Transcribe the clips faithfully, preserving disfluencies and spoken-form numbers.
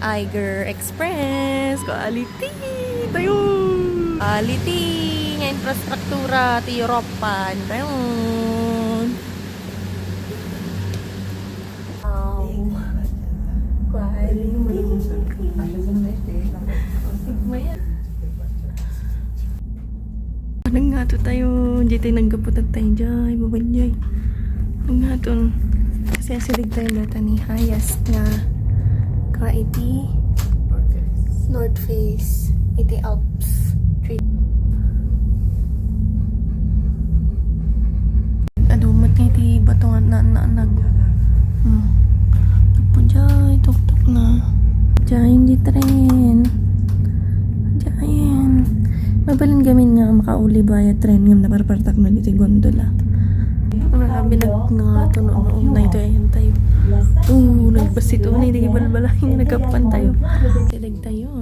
Eiger Express, quality tayo. Quality nga infrastruktura ti Europe pa. Tayo. Wow. Quality. Nagngatuon tayo, di tayo naggaputan tayo, jay, babaen, jay. Nagngatuon. Kasi asideg tayo data ni highest nga ka iti North Face, iti Alps. Adumat nga iti bato nga na, na, nag, hmm. Apo, jay, tuktok na. Jay, di tren. Jay. Mabalin gamin nga makauli ba ya tren ngem naparpartak na ditoy gondola. Grabe, nag-, nga tuno, no, na ito, ayan tayo. Oo, nagbasit, oh, na ito, balbala, yung nagkapan tayo. Tilag tayo.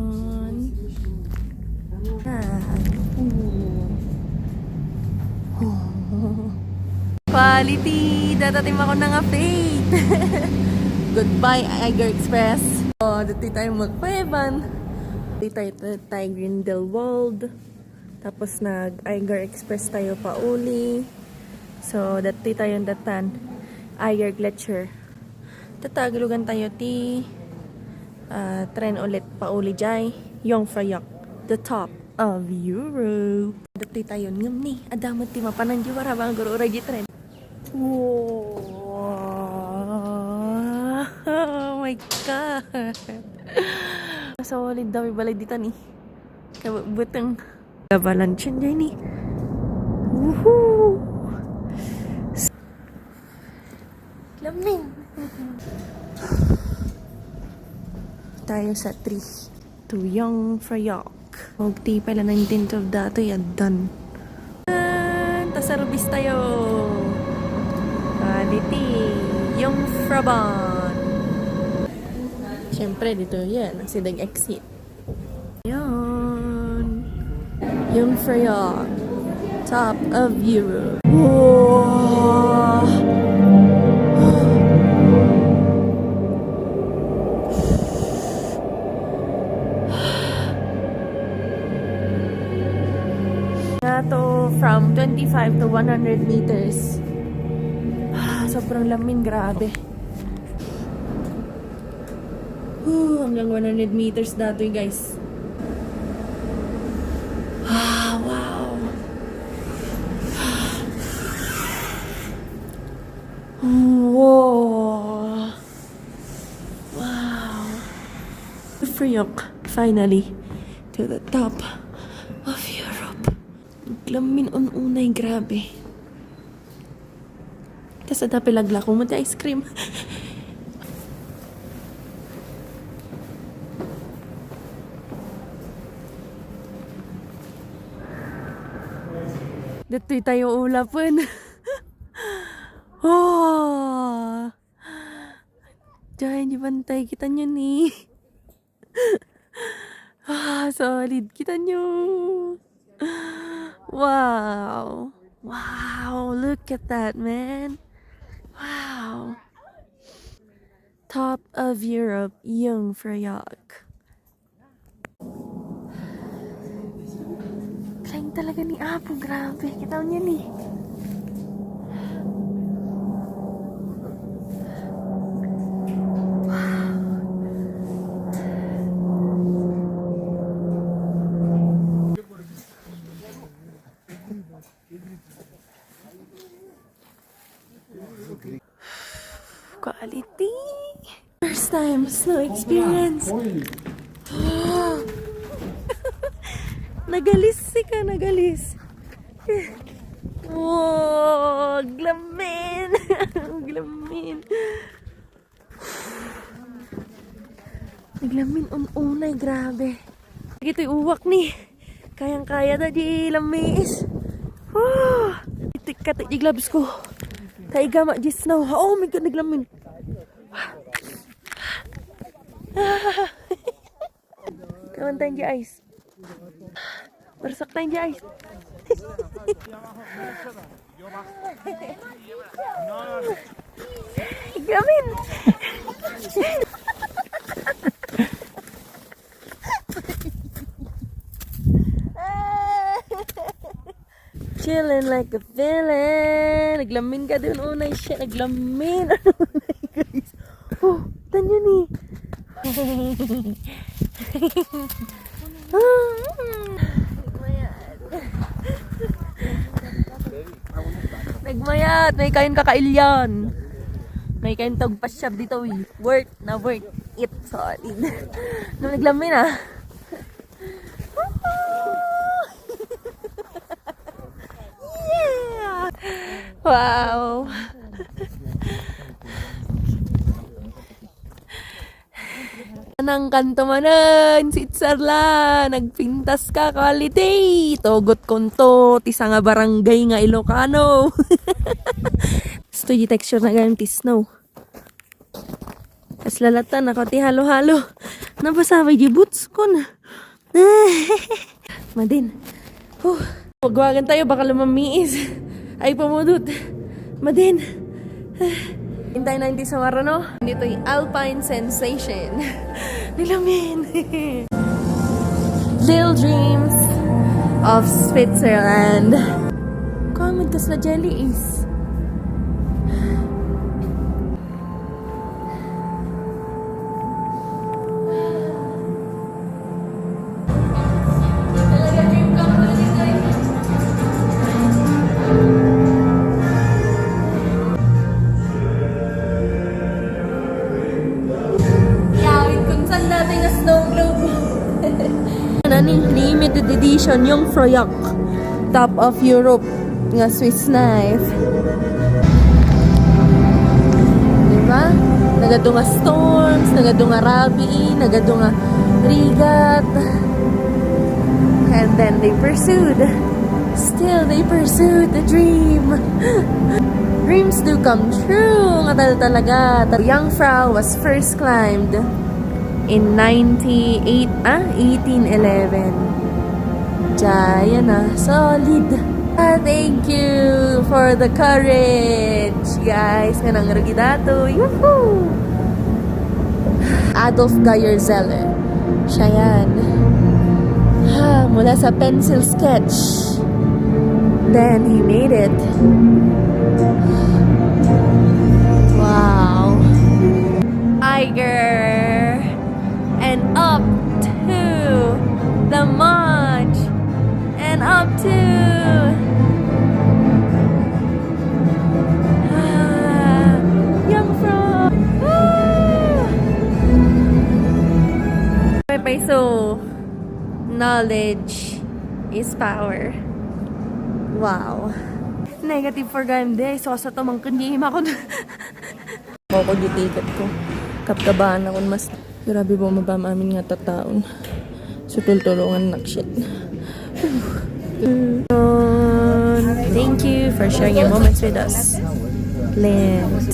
Ah. Quality! Datatim ako na nga faith. Goodbye, Eiger Express. Oh, dati tayo magkueban. Dati tayo, tayo Grindelwald. Tapos nag-Eiger Express tayo pauli. So, dati tayo datan. Eiger Gletscher. Tatagalugan tayo ti, ah, tren ulit pauli jay. Jungfraujoch, the top of Europe. Dati tayo ngem ni, adda met ti mapanan di warabang guru-ura di tren. Wow! Oh my God! Solid daw balay dita ni. Kabuteng. Avalanche yan, Jenny. Woohoo! Lamin. Tayo sa tree. Tuyong Frayok. Magtipay la nineteen twelve datoy, addan. Yan, ta service tayo. Quality. Jungfraubahn. Siyempre, dito yan. Ang sidang exit. Yan. Jungfraujoch. Top of Europe. Wow! Nga to, from twenty-five to one hundred meters. Ah, sobrang lamin, grabe. Whew, hanggang one hundred meters datoy, guys. Ah, wow. Wow. Wow. Frayok, finally, to the top of Europe. Lamin ununay, grabe. Tas adda pay laglako mo ti ice cream. Ditoy tayo ulapen. Oh! Diyan, di bantay. Kita nyo ni. Ah, solid. Kita nyo. Wow. Wow, look at that, man. Wow. Top of Europe, Jungfraujoch. Climb talaga ni Apo, grabe. Kita nyo ni. Quality. First time, snow experience. Nagalis sika, nagalis. Wow, glamin. Glamin. Naglamin ununay, grabe. Ito'y uwak ni. Kayang-kaya da di lamiis. Woo! Itikkat di gloves ko. Taiga ma di snow. Oh my God, naglamin. Kawan tayo di ice. Barsak tayo di ice. Gamin. Chilling like a villain. Naglamin ka dun, unay siya. Naglamin. Ano na, guys? Oh, tanyo ni. Nagmayat. May kain kakailyan. May kain tog pasyab dito, eh. Worth na worth it. Solid. Nung naglamin, ah. Yeah! Wow! Nang kanto manen, Switzerland, nagpintas ka, quality! Tugot konto, ti sanga barangay nga Ilocano. Gusto di texture na ganyan, ti snow. Kas lalatan ako ti halo-halo. Nabasa ba di boots ko na? Madin. Huh. Pagwagan tayo, baka lumamiis. Ay, pamudot. Madin. Hintay na hindi sa marano. Dito'y Alpine Sensation. Nilamin. Little Dreams of Switzerland. Kamad kas na jelly is. Yawit kun saan dati nga snow globe. Nani, limited edition, Jungfraujoch, top of Europe nga Swiss knife. Diba? Nagadu nga storms, nagadu nga rabii, nagadu nga rigat. And then they pursued. Still, they pursued the dream. Dreams do come true. Nga tal-, talaga. Jungfrau was first climbed in ninety-eight, ah, eighteen eleven. Jaya na, solid. Ah, thank you for the courage, guys, nga nangrugi dato. Yuhu! Adolf Geyer Zeller. Siya yan. Ah, mula sa pencil sketch. Then he made it. Wow. Eiger. And up to the Mont. And up to, ah, Jungfrau. Woo! Paypay, so, knowledge is power. Wow. Negative for Grande. So, sa to, mangkun, di makon. Ako di ticket ko. Kapkabahan ako mas. Grabe, bumaba amin nga tataon. So, tultulungan na, shit. Thank you for sharing your moments with us. Lent.